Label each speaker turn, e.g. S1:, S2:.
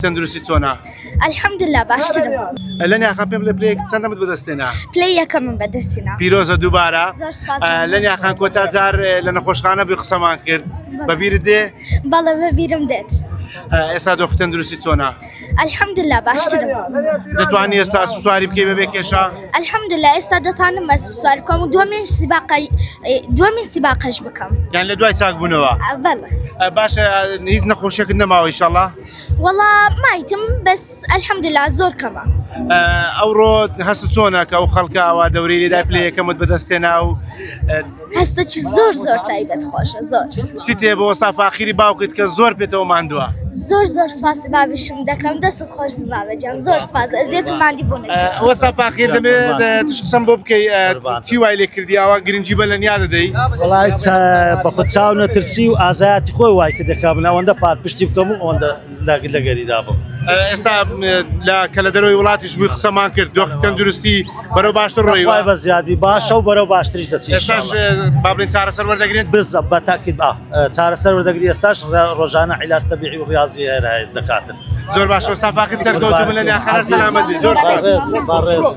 S1: تەندروستی چۆنە؟
S2: الحمدللە باشترم.
S1: لەنیا خان پێم بڵێ پلەی چەندەمت بەدەستێنا؟
S2: پلەی یەکەمم بەدەستینا.
S1: پیرۆزە دووبارە.
S2: زۆر سپاس.
S1: لەنیا خان کۆتا جار لە نەخۆشخانە بووی قسەمان کرد بەبیرت دێ؟
S2: بەڵێ بەبیرم دێت.
S1: ئێستا دۆخی تەندروستی چۆنە؟
S2: الحمدللە باشترم.
S1: دەتوانی ئێستا ئەسپ سواری بکەی بەبێ کێشە؟
S2: الحمدللە ئێستا دەتوانم ئەسپ سواری بکەم و دووەمین سیباقە دووەمین سیباقەش بکەم.
S1: یان لە دوای چاکبوونەوە؟
S2: بەڵێ.
S1: باشە هیچ نەخۆشیەکت نەماوە ئیشەڵا؟
S2: وەڵا مایتم بەس الحمدللە زۆر کەمە.
S1: ئەوڕۆ هەست چۆنە کە ئەو خەڵکە ئەوە دەورەی لێدای پلەی یەکەمت بەدەستێنا و
S2: هەستەکی زۆر زۆر تایبەت خۆشە زۆر.
S1: چی تێ بۆ وەستا فاخیری باوکت کە زۆر پێتەوە ماندووە؟
S2: زۆر زۆر سپاسی بابیشم دەکەم دەستت خۆش بی بابە گیان زۆر سپاس ئەزیەت و ماندی بوونت.
S1: وەستا فاخیر دەمێت توش قسەم بۆ بکەی چی وای لێ کردی ئاوا گرنگی بە لەنیا دەدەی؟
S3: وەڵای بەخۆ چاو نەترسی و ئازایەتی خۆی وای کردە کە من ئەوەندە پاڵپشتی بکەم و ئەوەندە لەگەریدا بم.
S1: ئێستا لە کە لە دەرەوەی وڵاتیش بووی قسەمان کرد دۆخی تەندروستی بەرەو باشتر ڕۆیوە؟
S3: خوای بە زیادی باشە و بەرەو باشتریش دەچێت
S1: ئێستاش با بڵێین چارەسەر وەردەگرێت؟
S3: بزە بە تاکید ئا چارەسەر وەردەگری ئێستاش ڕۆژانە عیلاج تەبیعی و ڕیازی هەیە دەکاتن.
S1: زۆر باشە وەستا فاخر سەرکەوتوو بن لە ناخەرە سەلامەت بی زۆر سپاس.
S3: بەڕێز بەڕێز.